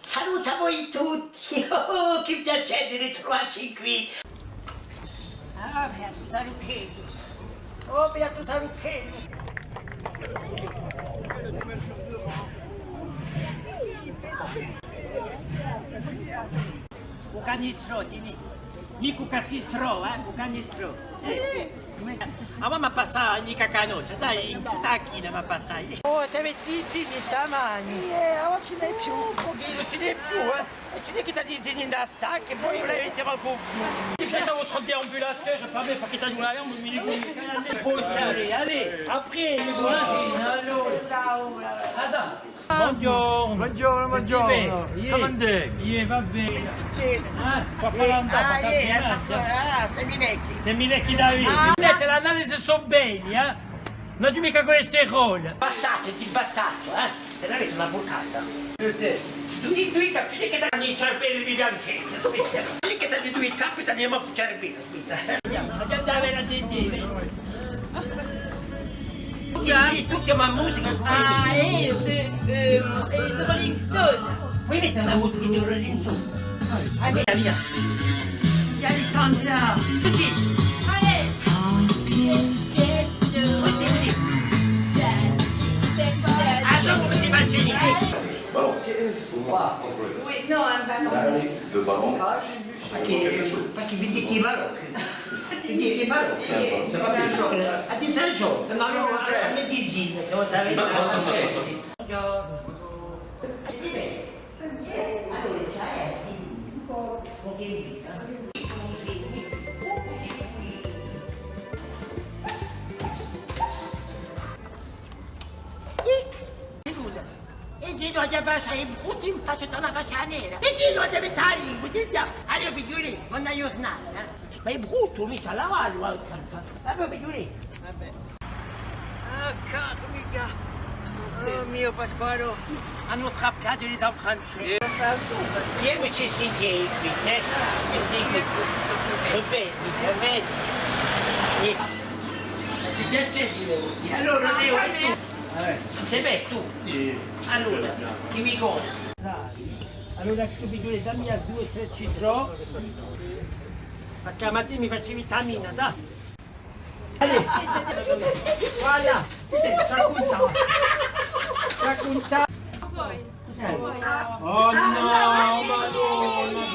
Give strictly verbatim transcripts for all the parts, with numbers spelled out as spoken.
Salutu à voi tutti! Oh, chì piacè di ritruvacci quì! Ah, beatu Saruchellu! Oh, beatu Saruchellu! U canistrò, teni! Micca u canistrò, eh, u canistrò! Eh. A mamma passa ogni cacanoccia, sai, in tutta a china mi passa. Oh, t'avete i zini stamani? Eh, ora ci n'hè più. Un pochino ci n'hè più, eh. È ci n'hè chì t'hà i zini in da stacca, è po ùn l'avete mancu più. Dice, ça, votre déambulateur, pas bien, perchè t'hà una gamba, mi dicu, allez, allez, après, les voisins, allora. Ah, ça. Bonghjornu. Bonghjornu, bonghjornu. Senti bè? Iè. Cumu andemu? Iè, và bè. Eh? Ci fà andà, ah, iè, ah, semilecchi. Semilecchi da vita. Ah. Sentite, l'analisi sò beni, eh? Ùn aghju micca colesterolo. Bastardu, ti bastardu, eh? È l'avete una vulcata. Dui, dui capi, chì t'ani i cervelli bianchi. Chì t'ani dui capi, t'ani mancu u cervellu. Andiamu à vede a dentista. Tutti, tutti a musica. Ah, eh, c'est, euh, eh, c'est Rolling Stone. Puoi mettere la musica di Rolling Stone? Ah, mia, mia. Di Alessandra. Cusì. Allez. Cusì, cusì. Ah, dopu mi si face. Allez. Oui, non, un ballon. Le ballon. Perchè, perchè vidite i balocchi. Vidite i balocchi. Adesso, ma allora, a medicina, siamo da vedere. Buongiorno. Allora, c'è un po'. È chì no aghju da passà i brutti in faccia, tù a faccia nera. È chì no aghju da mettà a lingua, chì diavulu, allora, figlioli, bona ghjurnata, eh. Ma hè bruttu, micca, lavallu, eh. Allora, figlioli. Vabbè. Ah, caro mio. Oh mio Pasquale, anu strappiatu i San Francescu. Chì mi ci site quì, eh? Mi site quì. Sò bè, dite, bè. Ti piace di voi? Allora, Leo, è tù? Eh. Sì bè, tù? Sì. Allora, chì mi conti? Allora, subito, dammi dui, trè citrò. Perchè a matina mi facciu vitamina, sai? Allez. Voilà. Racconta. Racconta. Cos'hè? Oh no, Madonna!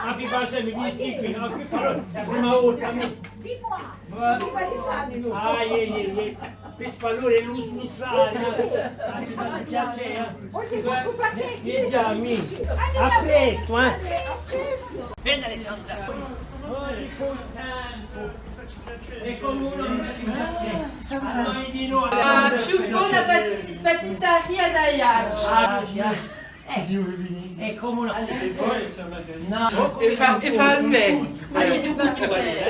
Ma vi piace, mi dite qui, no? Qui parlo la prima volta, mi. Ah, iè, iè, iè. Quessu allora hè l'usu nustrale, eh. Ah, mi piace, eh. Vediamo, à prestu, eh. Veni, Alessandra. Oh, di col tempu. È cumu ùn ci piace? A noi di noi. A più bona pati-, patizzaria d'Aiacciu. Ah, eh. È cumu ùn... Nò. È fà, è fà bè.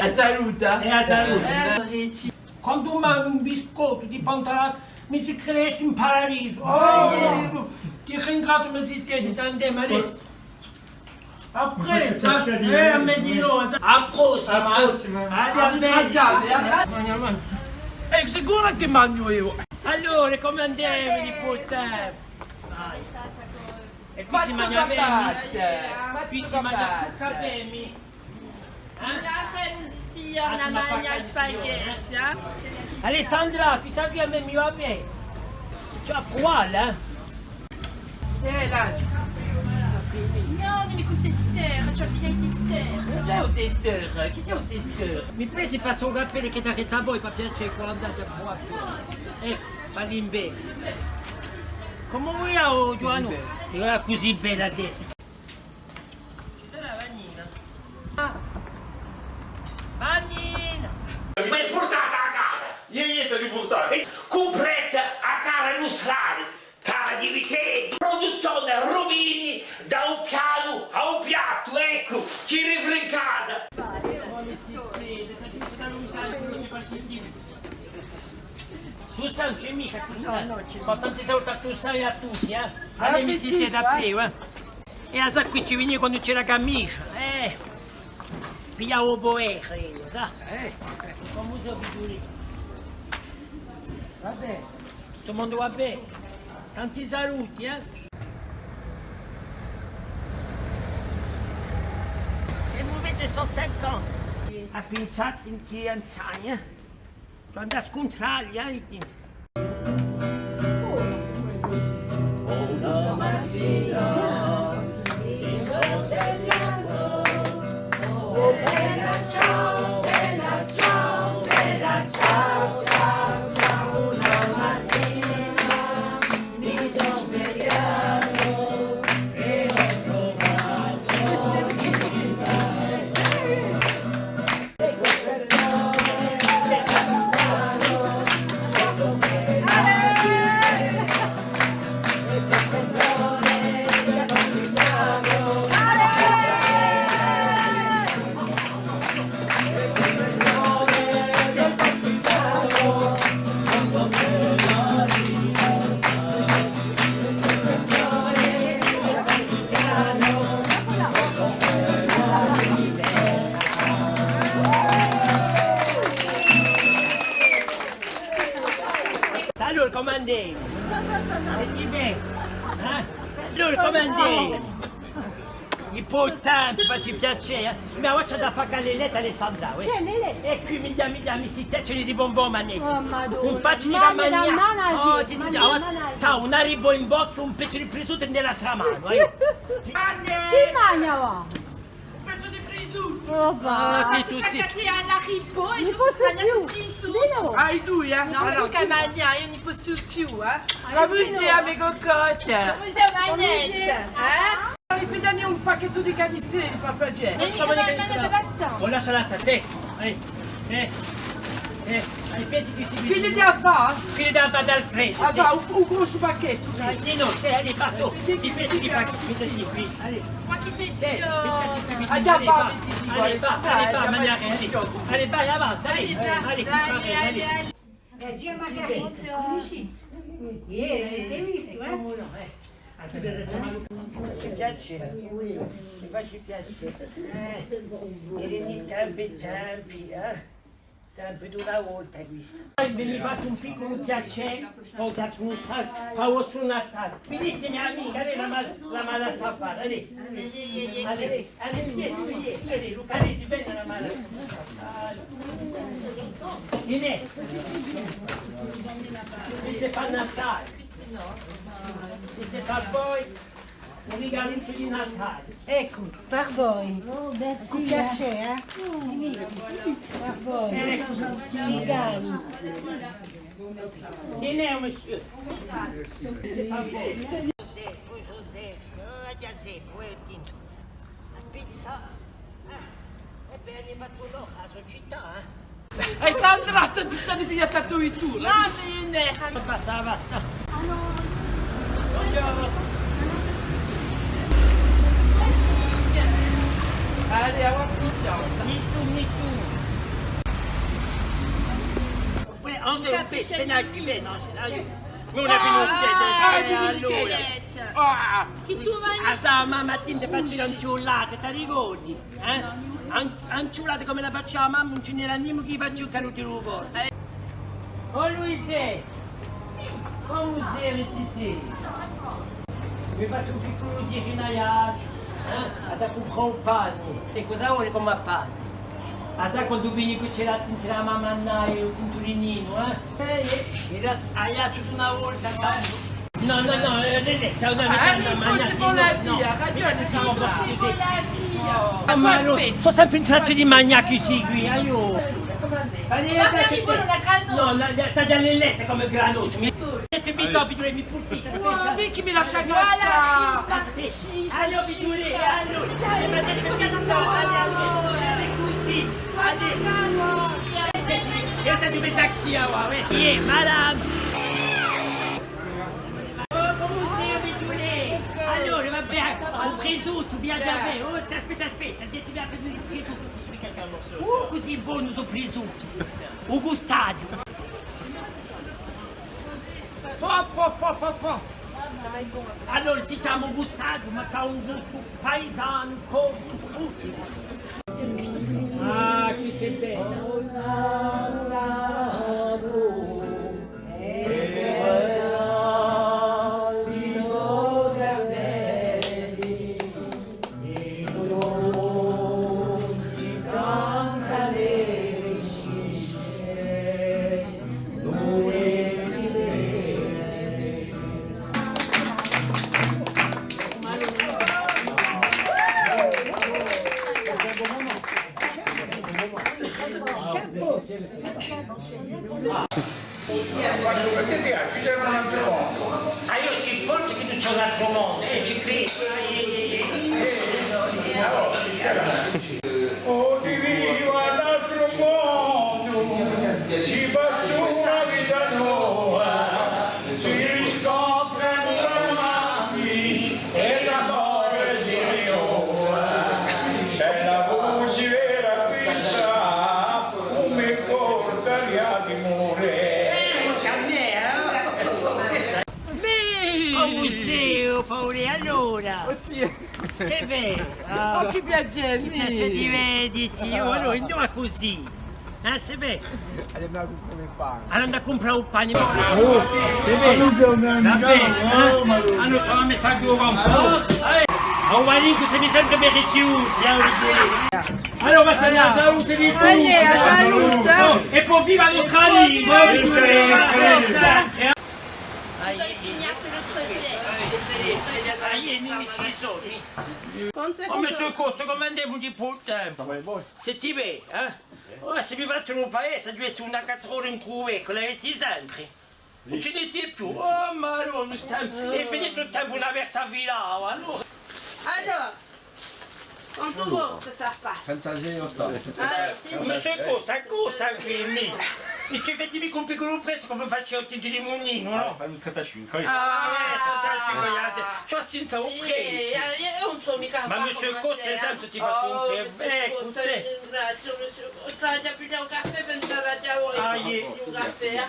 A saluta. È a saluta. Eh, quandu mangju un biscottu di pantalà, mi si crede in paradisu. Oh, ti ringraziu, mi si crede, tant'è, ma... À prestu, eh, à mezzoghjornu. À a prossima. À a prossima. Allez, à prestu. È sicuru chì mangju eiu. Allora, cumu andemu, nipote? È quì si manghja bè? Quì si manghja bè. Sti ghjorni manghju spaghetti, eh? Alessandra, questa quì à mè mi và bè. Ci hè à pruvalla, eh? Eh, là. Nò, dimmi col tester, ci hè à piglià i tester. Chì hè u tester? Chì hè u tester? Mi preti di passà u cappellu chì t'arreta à voi, per piacè, quand'andate à pruvà? Eccu, falli bè. Cumu vulia, o Ghjuvanò? Era cusì bella à tè. Ci sarà Vannina? Ah. Vannina! M'hai purtatu a cara! Iè, iè, t'aghju purtatu! Cumprate a cara nustrale, cara di Viteddu, pruduzzione Rubini, da u pianu à u piattu, eccu, ci rivu in casa! Tù sai, ùn ci hè micca, tù sai. Nò, nò, ci... Ma tanti saluti à tù sai, à tutti, eh. Allez, mi site da più, eh. È a sa quì ci veni quandu ci hè a camisgia, eh. Pigliava u puveru, eiu, sai. Eh. Cumu sò, figlioli? Và bè. Tuttu u mondu và bè? Tanti saluti, eh. Sò cinquanta. Hà pinsatu in chì anziani, eh? Quandu scuntrali, eh, i tinti. Allora, cumu andemu? Site bè? Eh? Allora, cumu andemu? Impurtante, facci piacè, eh? Ma avà ci hè da fà cù l'eletta, Alessandra, uè. Ci hè l'eletta? È quì mi dà, mi dà, mi si teceni di bonbon, manetta. Oh, Madonna. Ùn facciu micca magnà. Oh, ti dicu, avà, t'hà un aribo in bocca, un pezzu di prisuttu in l'altra manu, eh. Chì magna avà? Un pezzu di prisuttu! Oh, va! Ah, ti, ti, ti. Sciacca ti, un aribo è dopu si magna u prisuttu! Dì nò! Ah, i dui, eh? Nò, allora, sciacca magnà, eiu ùn ne possu più, eh! Cumu sè, a me cocotta? Cumu sè, manetta, eh? Ripetemi un pacchettu di canistrini, per piacè. Ùn ne pò più, ùn ne pò più, basta. Oh, lasciala stà, tè. Eh, eh, eh, ripeti questi. Quindi ti la fà? Quindi ti la fà dal prezzu, ah, sì. Fà un, un grossu pacchettu, sì. Ah, sì, nò, eh, allez, basta, ti metti i pacchetti, metti quì, allez. Ma chì ti dici? Eh, metti questi, allez, va, allez, va, allez, va, mangià, allez. Allez, vai, avanza, allez, allez, allez, allez. Eh, zia Margarita, cunnisci? Eh, l'avete vistu, eh? Cumu nò, eh? Aspetta, adesso mi piace, mi face piacè. Eh, eranu i tempi, i tempi, eh? Tempi d'una volta quessi. Veni, vi facciu un picculu piacè, poi t'accunuscu, pà u vostru Natale. Viditemi a mia amica, lei la ma, la ma lassa fà, allez. Allez, allez, viditemi, allez, Luca, allez, ti veni la ma lassa fà. Dinè, quessu hè pà Natale. Quessu hè pà voi. Un rigalu di Natale. Eccu, per voi. Oh, merci. Cù piacè, eh? Dinè. Per voi. Eccu. Rigalu. Dinè, monsieur. Joseph, Joseph, oh, Joseph, eh, pizza. Eh, è bè, n'hai fattu un'opera, a società, eh? È sta intrata tutta ripigliata a tua vittura. Mamma mia, basta, basta. Buongiorno. Allez, avanti, ciao. Nittu, nittu. Poi, on ne capisce niente. Noi ne abbiamo un... Ah, allora. Ah, chì tù vai? Ah, sa, mamma, ti ne faccio un ciullate, ti ricordi? Eh? An-, anciulate cum'è a face a mamma, ùn ci n'era nimu chì face un canutu di lu corpu. O Luisè, cumu sè, zitè? Mi facciu un picculu ghjiru in Aiacciu, eh? Hà da cumprà u pane. È cosa voli cum'è pane? A sa quandu veni quì ci hè a tinta di a mamma Anna è u tintu di Ninu, eh? Eh, eh, era Aiacciu d'una volta, tandu. Nò, nò, nò, eh, Leletta, nò, nò, nò, nò, nò, nò. Ah, ma nò, sò sempre in traccia di magnà quissi quì, aiò. Ma guarda, mi vuole una granoccia. Nò, la, la, taglia Leletta cum'è granoccia. Mi, ti mi dopo, mi pulpita, aspetta. Ma perchè mi lascia cascà? Aiò, mi vuole, aiò. Eh, ma ti mi dopo, aiò, aiò, cusì. Allez. È ti mi taxi, aiò, eh. Yeah, madame. Oh, cumu sè, Vitulè? Allora, va bè, u prisuttu, viaghja bè. Oh, aspetta, aspetta, devi apre u prisuttu, cusì. Uh, cusì bonu stu prisuttu. U gustaghju. Po, po, po, po, po. Allora si chjama u gustaghju, ma hà un gustu paisanu, cù u gustu. Ah, chì sè bellu. Sì, bè. Ah, chì piacè, chì piacè di vedeti, o allora, induve cusì? Eh, sì, bè. Allora, andemu à cumprà u pani. Oh, sì, bè. Vabbè, eh? Ah, ùn ci vole à mette à u compostu. Eh, u pani cusì mi sentu bè ricivutu, eh, allora, passemu à a salute di tutti. Allez, à a salute. È po viva a nostra lingua, eh. Ci sò impegnata in u creuset. Ah, iè, mi, mi ci sò, mi. Oh, monsieur Costa, cum'andemu di u tempu? Senti bè, eh? Oh, s'è mi fate u paese, aghju dettu una cazzarola in cuvetta, l'avete sempre. Ùn ci ne sia più. Oh, Madonna, u tempu, è finita u tempu, una verta filava, allora. Allora, quantu costa sta affare? Trentasei ottanta. Ah, eh, sì. Monsieur Costa, costa quì, mi. È ci fate micca un picculu prezzu cum'è facciu u tintu di Mugninu, nò? Ah, fai un trentacinque, eh. Ah, eh, trentacinque, eh, sì. Ci hè senza un prezzu. Eh, eh, eiu ùn sò micca... Ma monsieur Costa, tantu ti facciu un caffè, eccu, ti ringraziu, monsieur Costa. Aghju da piglià un caffè, pensate à voi. Ah, iè. Un caffè, eh.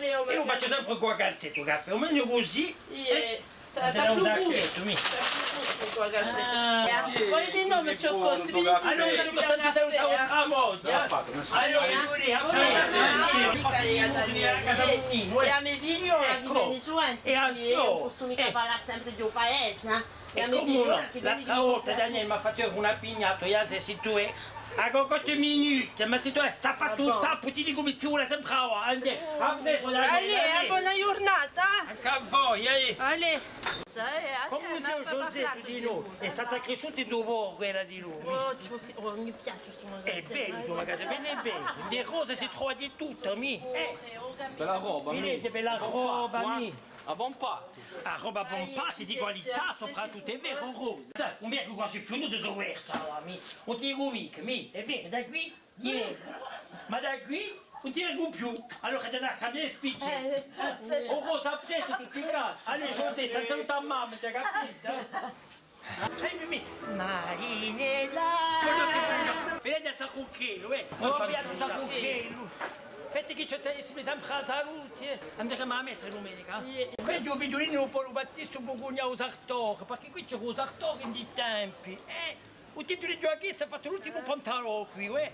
Eiu u facciu sempre cù a calzetta u caffè, o megliu cusì, eh. T'hà più gustu. T'hà più gustu cù a calzetta. Ah, eh, poi di nò, monsieur Costa, mi dite... Allora, monsieur Costa, ti saluta a vostra moglia, eh? Allora, eh, è a me figliola chì veni suvente, eiu ùn possu micca parlà sempre di u paese, eh? È a me figliola chì veni... L'altra volta Daniele m'hà fattu una pignata, eiu, sè, sè tù, eh, à cocotte minute, ma sè tù, eh, stappa tù, stappa, ti dicu, mi ci vole sempre avanti. À prestu, Daniele. Allez, eh, bona ghjurnata. Ancu à voi, eh. Allez. Cumu sè u José di noi? Hè stata crisciuta in u borgu, era di noi. Oh, ciò chì, oh, mi piace stu magazzinu. Hè bellu stu magazzinu, hè bellu. Di rose si trova di tuttu, mì. Eh. Bella roba, mì. Videte, bella roba, mì. A bon pattu. A roba bon pattu, di qualità, soprattuttu, hè vera, o Rosa? Ùn vecu quasi più nudda, sò verghja, mì. Ùn ti dicu micca, mì. Hè vera, da quì, iè. Ma da quì ùn ti vecu più. Allora, t'hai da cambià i spicci. Eh, forse. O Rosa, à prestu, tutti i casi. Allez, José, t'hai da salutà à mamma, t'hai capitu? Eh, mì, mì. Marinella! Quellu si... Vedete, sta cù quellu, eh? Ùn ci hè... Sta cù quellu. Fate chì ci stia sempre a salute, eh? Anderemu à a messa dumenica? Iè. Vedi, u figliulinu, u Paulu Battista, u cugnatu Sartori, perchè quì c'era u Sartori in i tempi, eh? U tintu di Ghjuacchinu s'hè fattu l'ultimu pantalò quì, eh?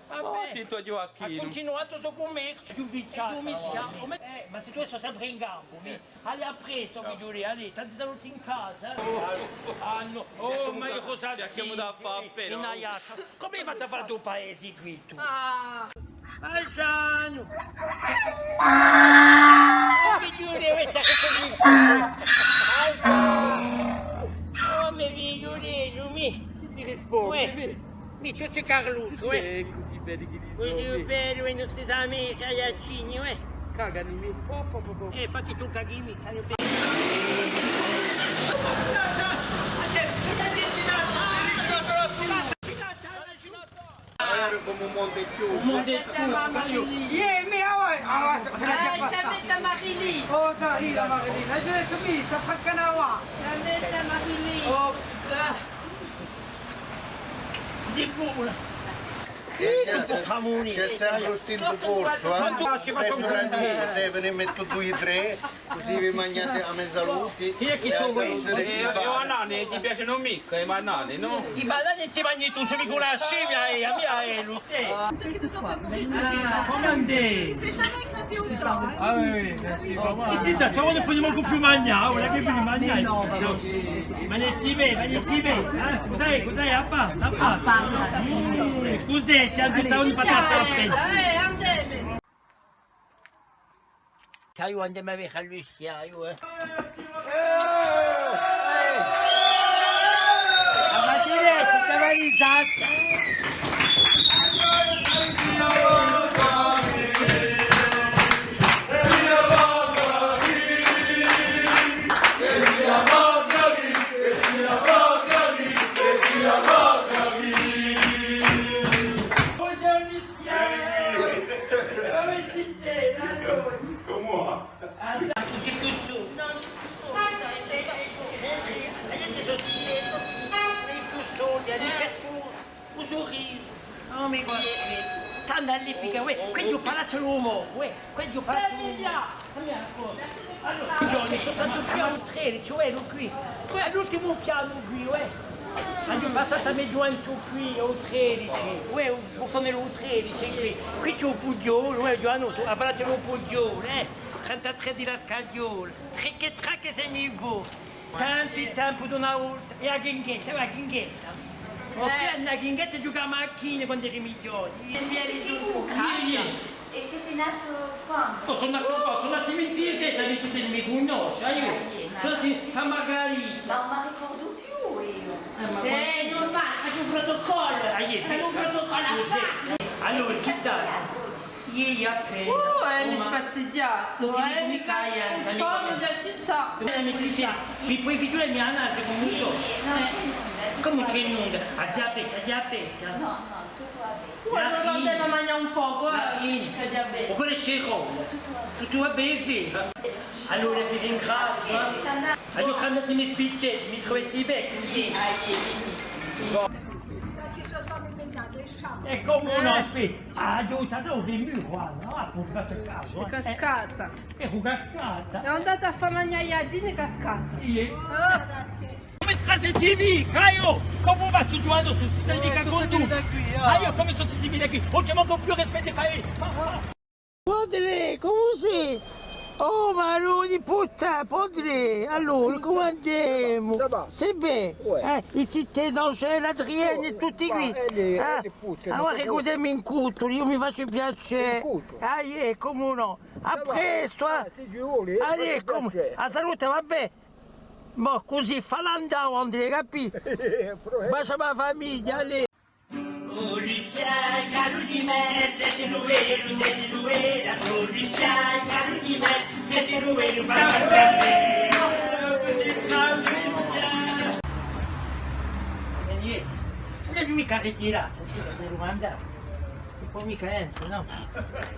Vabbè. Oh, tintu Ghjuacchinu. Hà cuntinuatu u so cummerciu. Più vicciata. Eh, ma sè tù sè sempre in campu, mì. Allez, à prestu, figliulè, allez, tanti saluti in casa, eh. Ah, nò. Oh, ma eiu cosa... Chì emu da fà appena, in Aiacciu. Cumu avete fattu à fà u paese quì, tù? Ah. Fasgianu! Oh, figliulè, guarda chì... Oh, u me figliulè, mì. Ti rispondi, uè. Mì, ciò, ci hè Carlucciu, uè. Eh, cusì belli chì li sò. Cusì belli, uè, i nostri amichi aiaccini, uè. Cagani, mì. Po, po, po, po. Eh, perchè tù caghi micca, eh, bè. Cum'è un monte chjusu. Un monte chjusu. Iè, mì, avà, avà, ci avete a Marilì. Oh, dai, a Marilì. L'hai dettu mì, s'affranca una volta. Ci avete a Marilì. Oh, eh. Di bona. Ci hè sempre u stintu corsu, eh? Ma tù ci fai un... Veni, mettu dui, trè. Cusì vi manghjate a me salute. Chì hè chì sò questi? Eh, i banani, ti piacenu micca i banani, nò? I banani ti manghji tù, sò micca una scemia, eh, a mia, eh, lu tè. Cum'andemu? Ah, oui, oui, merci, au revoir. È ti dà, ci vole più manghjà, ora chì veni manghjà. Ma nè, ti vedi, ma nè, ti vedi, eh? Scusate, scusate, abbasta, abbasta. Mm, scusate, ancu stà un patata appena. Sai, andemu à vede à Lucia, eiu, eh. Ah, ma ti vecu, ti vedi, Isacca? Cumu và? Ah, tutti più soli. Nò, tutti più soli, sai, tutti più soli. Eh, eh, a ghjente sò tutti, tutti più soli, anu persu u surrisu. Oh, mi guarda, t'hà All'epica, uè, quessu hè u Palazzu di u Mocu, uè, quessu hè u Palazzu di u Mocu. Allora, ghjustu, sò statu quì à u tredici, uè, ero quì. Uè, à l'ultimu pianu quì, uè. Aghju passatu a me ghjuventù quì, à u tredici, uè, u purtone di u tredici, quì. Quì ci hè u Pughjolu, uè, ghjuvanottu, à u Palazzu di u Pughjolu, eh. Trentatrè di a Scagliola. Tricche tracche semu fora. Tempi, tempi d'una volta. È a ghinghetta, a ghinghetta. Ma quì a ghinghetta ghjucavamu à a china quandu eramu ghjovani. Siete sicuro? Iè, iè. E siete nato quando? Oh, sò natu quandu? Sò natu in vintisette, mi cunnosci, aiò. Sò natu in Santa Margherita. Ma non mi ricordo più io. Eh, ma... Eh, hè nurmale, facciu un protocollu. Ah, iè, facciu un protocollu à fà. Allora, chì sai? Iè, iè, appena. Uh, eh, mi spazighjate, eh, mi cacciate un pocu da città. Eh, mi zitè, mi poi fighjulà a mia nasa, cumu sò? Iè, iè, ùn ci hè nunda. Cumu ùn ci hè nunda? A diabete, a diabete. Nò, nò, tuttu và bè. Quandu ùn deve magnà un pocu, eh, a diabete. U colesterolo. Tuttu và bè. Tuttu và bè, hè vera. Allora vi ringraziu, eh. Aghju cambiatu i me spichjetti, mi truvate bè cusì? Iè, iè, benissimu. È cumu ùn aspetta? Ah, aghju avutu u muru quì, nò? Ah, puru fattu casu, eh. Hè cascata. Hè cascata. Hè andata à fà magnà i ghjallini, hè cascata. Iè. Ah. Cumu scasati micca, aiò? Cumu facciu, ghjuvanottu, sò micca cuntu? Ah, eiu cumu sò di micca quì? Ùn ci hè mancu più rispettu pà i... Padre, cumu sì? Oh, ma ùn pò, padre, allora, cumu andemu? Ça va? Sì bè? Eh, i zitelli, Angela, Adrienne, tutti quì. Eh, allora, ricurdemu in cultu, eiu mi facciu piacè. Ah, iè, cumu nò. À prestu, eh. Allez, cumu, a salute, và bè. Bò, cusì, fallu andà, Andrè, capì? Basgiami a famiglia, allez. Ùn aghju micca ritiratu, scusa, devu andà. Ùn possu micca entre, nò?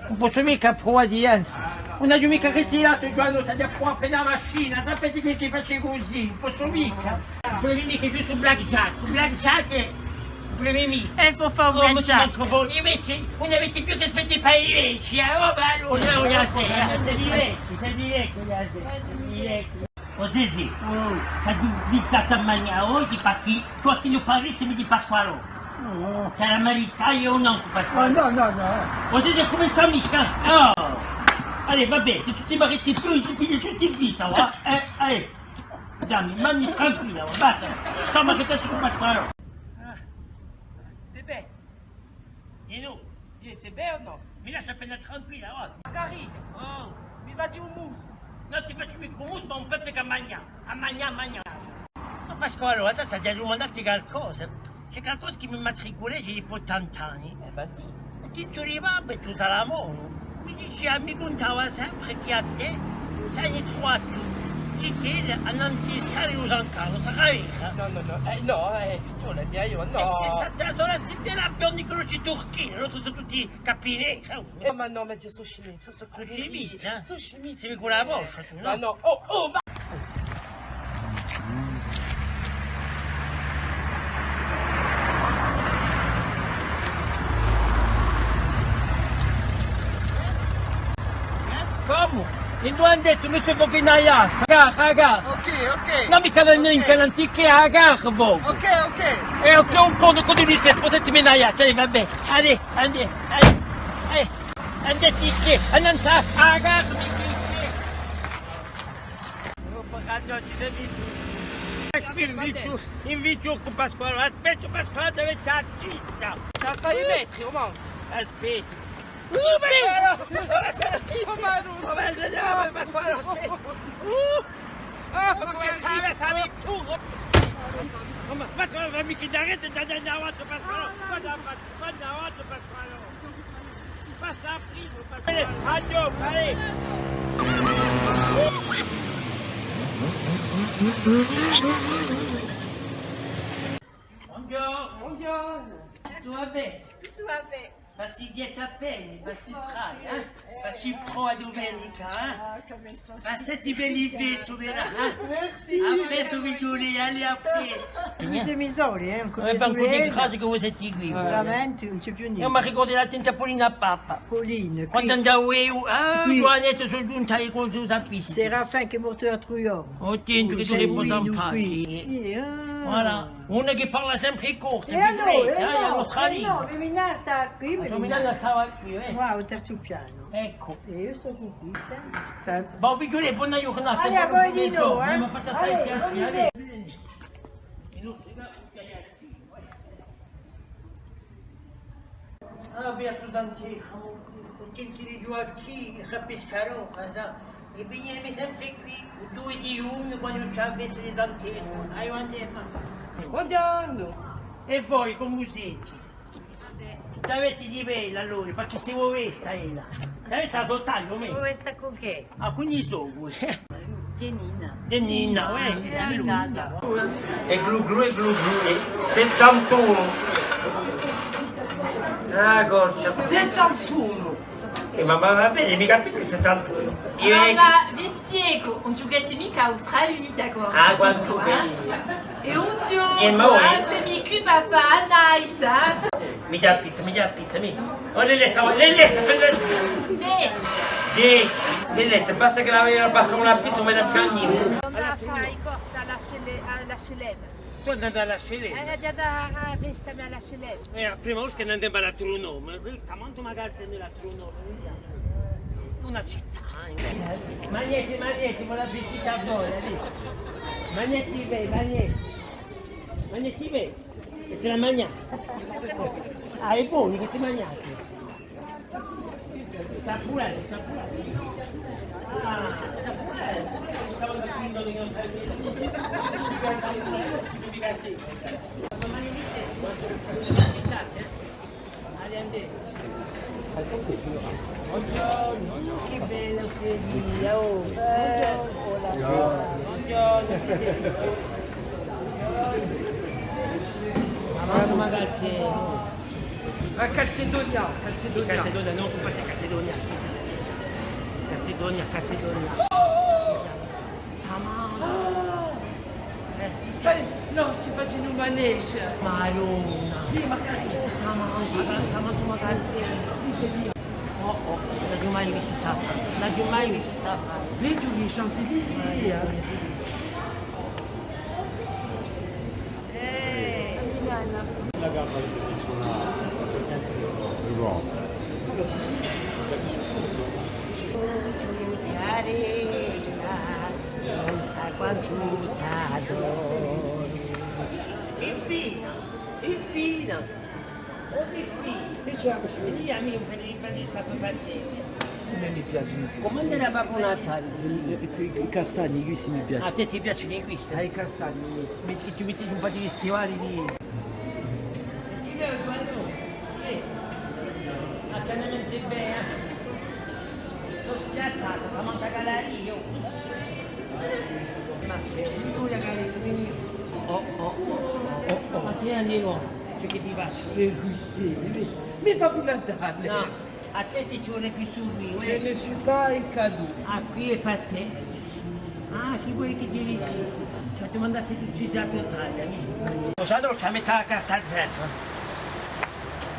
Ùn possu micca pruvà di entre. Ùn aghju micca ritiratu, quandu t'aghju pruvatu appena a machina, sapete chì ci face cusì, ùn possu micca. Ùn pudete micca ghjucà à blackjack, blackjack, ùn pudete micca. È pò fà un blackjack. Invece, ùn avete più chè spettà pà i vechji, eh? Oh, bè, allora, ora, sè, sè di vechji, sè di vechji, ora, sè, sè di vechji. O Zezè, t'aghju invitatu à magnà oghje, parchì tù, à chì ne parè, mi dì Pasqualò. T'hà da marità o nò cù Pasqualò? Nò, nò, nò. O Zezè, cuminci micca, eh? Oh. Allez, và bè, sè tù ti mariti più, ti pigli tutti in vita, và. Eh, allez. Dammi, dammi tranquilla, và, basta. Toma chì t'hà cù Pasqualò. Sè bè. È nò? Iè, sè bè o nò? Mi lasci appena tranquilla, và. Magari. Oh. Mi faci un musu. Nò, ti facciu micca un musu, ma un pezzu chè à magnà. À magnà, à magnà. Ma Pasqualò, allora, t'aghju da dumandà ti calcosa. Ci hè calcosa chì mi matriculeghja dipoi tant'anni. Eh, ma dì. Tintu di babbu è tuttu à a monu. Mi dicia, mi cuntava sempre chì à tè t'ani truvatu zitelli annantu à u San Carlu, sarà vera? Nò, nò, nò, eh, nò, eh, figlioli mei, eiu nò. È sè stata sola zitella, biondi, croci, turchini, l'altri sò tutti capineri, eh. Eh, ma nò, ma eiu sò scimizza, sò scimizza, eh? Sò scimizza. Sì, cù a voscia, tù, nò? Ma nò, oh, oh, ma... Cumu? Induve andeti? Metti un pocu in aiacca, aiacca, aiacca. Ok, ok. Nò, micca in aiacca, à a gara, bò. Ok, ok. È ok, un contu, contu di sè, pusatemi in aiacca, eh, và bè. Allez, andeti, allez, eh, andeti chì, andeti à a gara, mi dite. Oh, porca, ci sò... Invitu, invitu cù Pasqualò, aspetta, Pasqualò, deve stà zitta. Ci sò i metri, o mò. Aspetta. Oh, Pasqualò! Oh, Madonna! Oh, Madonna, Pasqualò, aspetta! Uh! Oh, ma cumu traversami tù? Oh, ma, Pasqualò, fammi chì t'arresti, dai, dai, avanti, Pasqualò! Guarda, guarda, avanti, Pasqualò! Passa prima, Pasqualò! Allez, addio, allez! Bonghjornu! Bonghjornu! Tuttu và bè? Tuttu và bè! Passi dietru appena, passi strada, eh? Passi prò a dumenica, eh? Passati belli festi, verrà, eh? Merci. À prestu, figlioli, allez, à prestu. Dui simu soli, eh? Cù e surelle. Grazie chì voi site quì. Veramente, ùn ci hè più nienti. Eiu mi ricordu l'attentu à Paulina Pappa. Paulina, quì. Quandu andava eiu, ah, quì. Ghjuvanetta, sò ghjunta à e cose, u sapessi. Séraphin chì hè mortu l'altru ghjornu. Oh, tè, chì tù riposi in pace. Voilà. Unu chì parla sempre corsu, è allora, eh, a nostra lingua. Nò, Mimina stà quì, Mimina stava quì, eh. Quì, à u terzu pianu. Eccu. È eiu stò quì, sempre. Sempre. Bon, figlioli, bona ghjurnata. Allez, à voi di novu, eh. Allez, bonne nuit. Ah, Beatu Santissemu, u tinti di Ghjuacchì, capiscu, è vinimu sempre quì, u dui di ghjugnu, quandu ci hè a festa di Santissemu. Aiò, andemu. Bonghjornu! È voi, comu site? Ci avete di bellu, allora, perchè simu vesta, ella. Ci avete da soltantu, simu vesta cù chì? Ah, quindi sò. Ghjennina. Ghjennina, uè. È glu glu, è glu glu, è settantunu. Ah, corcia. Settantunu. Eh, ma, ma va bè, micca più chè settantunu. Nò, ma vi spiegu, ùn ghjucate micca à a vostra vita, quantu. Ah, quantu chì. È ùn ghjocu, eh, ma ora, eh, semu quì pà fà a night, eh. Mi dà a pizza, mi dà a pizza, mi. Oh, l'hai letta, l'hai letta, l'hai letta. Dece. Dece. L'hai letta, basta chì l'avia passata una pizza, ùn mi dà più nienti. Andà à fà i corsi à l'H L-, à l'H L M. Tù hai da andà à l'H L M? Eh, ai da andà à vestimi à l'H L M. Eh, a prima volta chì andemu à l'altru nomu, eh, tamantu magari semu l'altru nomu, ùn ci hè. Una cità, eh. Magneti, magneti, buon appetito à voi, eh. Magneti bè, magneti. Magneti bè. È ti la manghji? Ah, hè bonu chì ti manghji. Sta puru, sta puru. Ah, sta puru. Bonghjornu, chì bellu chì hè, oh. Bonghjornu. Bonghjornu. Avanti, magazzi. A Calzedonia, Calzedonia. Calzedonia, nò, ùn fate Calzedonia. Calzedonia, Calzedonia. Tamantu. Ah! Eh. Fai, nò, ci facenu un manège. Madonna. Mì, ma carità. Tamantu, tamantu, ma carità. Oh, oh, ùn l'aghju mai vistu st'affare. Ùn l'aghju mai vistu st'affare. Vedi i Champs-Élysées, eh. Eh. Ùn sà quantu t'adori. Infine, infine. Oh, Pipì. Dicemu, veni, amicu, per riparlà per te. Sì, mi piace. Cum'andà à Babbu Natale? I, i, i castagni, questi mi piacenu. À tè ti piacenu questi? Ah, i castagni. Metti, chì tù metti un paru di stivali di... Senti, vè, Ghjuvanò, eh, attenti bè, eh. Sò spiattatu, t'aghju mancu à calarli eiu. Ma, eh, ùn vogliu calarli eiu. Oh, oh, oh, oh. Ma tè, amicu, ciò chì ti piace? Eh, questi, eh, mì, Babbu Natale. Nò. À tè ti ci vole quessu quì, uè. Je ne suis pas un cadeau. Ah, quì hè per tè. Ah, chì voli chì ti dici? Ci aghju da dumandà s'è tù ci sì à a to taglia, mì. Bonasera, ci metti a carta à zero.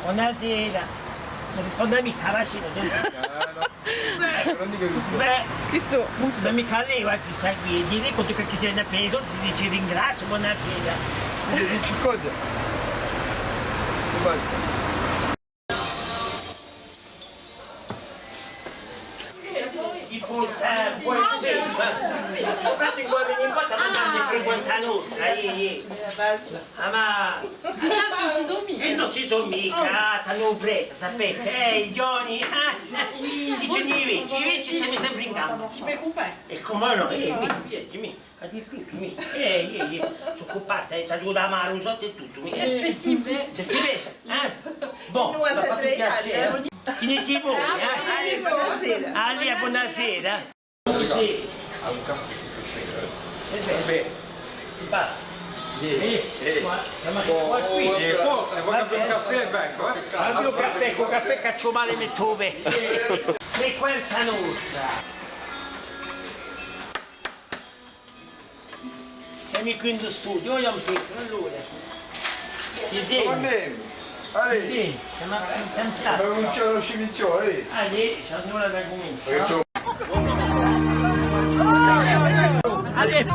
Bonasera. Ùn risponde micca, va, scì, nò? Ah, nò. Bè. Ùn dicu chì sia. Bè. Chì sò? Ùn hè micca leva, chì sà quì. Dì quandu chì si vene à pè i soldi, si dice ringraziu, bonasera. Ùn dicu chì cosa. Basta. Ti porta, eh, poi, eh, ma, infatti, quì veni in quattru à mandà in frequenza nostra, eh, eh. Ah, ma... Chissà chì ùn ci sò micca. Eh, ùn ci sò micca, ah, t'anu fretta, sapete, eh, i ghjovani, eh, dicenu i vechji, i vechji semu sempre in campu. Ci preoccupate. È cumu nò, eh, mì, vedi, mì. Aghju tuttu, mì. Eh, eh, eh. Sò cuperta, eh, t'aghju da amà, u sottu è tuttu, mì. Eh. Senti bè, eh? Bon, m'hà fattu piacè, eh. Teniti voi, eh? Allez, bonasera. Allez, bonasera. Cusì. Eh bè, basta. Eh, eh, ma, ma, ma quì. Eh, forse, vuoi capire un caffè, vengo, eh? Dammi un caffè, cù u caffè cacciu male, mettu u pè. Frequenza nostra. Simu quì in u studiu, o Ghjuvan Petru, allora. Ci simu? Allez. Ci simu? Simu, simu, simu. Ma ùn ci hè una scimissione, allez. Allez, ci hè una da cumincià. Allez.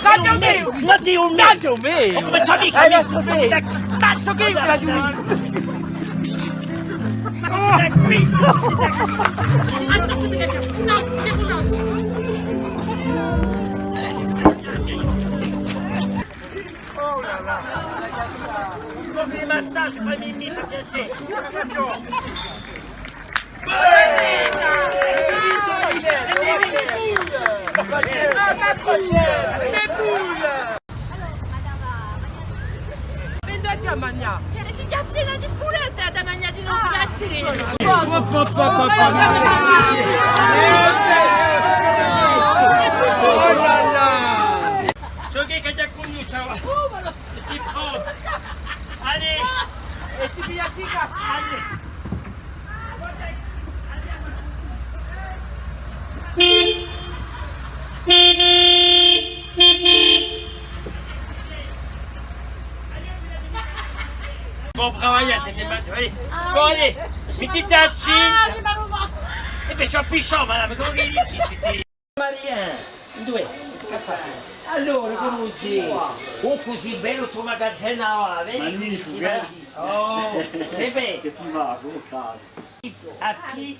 Tagliu u mè! Tagliu u mè! Come t'hà dettu? Tagliu u mè! Tagliu u mè! Oh là là. Fais des massages, fais mimi, par piacere. Veni à magnà. C'era digià piena di pulenta da magnà di novu. Sò chì chì t'hà cunnisciutu? È ti prontu? Allez! È ti piglia ti casca! Allez! Bon, brava, allez, allez, mettiti à cinque. Ah, j'ai mal au ventre. Eh ben, tu as plus chaud, madame, comment il dit, c'était Maria, induve hè? Chì fai? Allora, cumu sì? Oh, cusì bellu stu magazinu, ah, vedi? Magnificu, eh? Oh, sì, bè. Chì ti và, cumu stà? A pi-,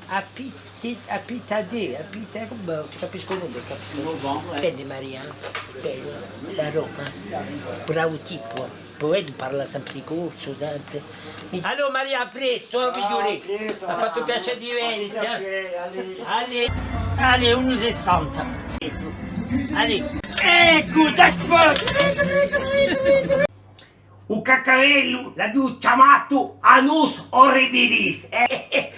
a pizzetta, a pizza di, a pizza, cumu, ùn capiscu nudda, capiscu. Nò, bon, eh. Vedi, Maria, bellu, da Roma. Bravu tippu. Poi parla sempre corsu, sempre. Allora Maria, à prestu, eh, figlioli. Ciao, à prestu. M'hà fattu piacè di vedeti, eh. M'hà fattu piacè, allez. Allez. Allez, unu sessanta. Allez. Eccu, dai, forza. U caccarellu l'aghju chjamatu anus horribilis, eh?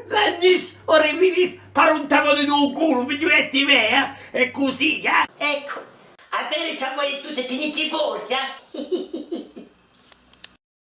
L'anus horribilis, pare un tavanu in u culu, figliuletti mei, eh? Hè cusì, eh? Eccu. À vede ciò voi tutti, teniti forti, eh?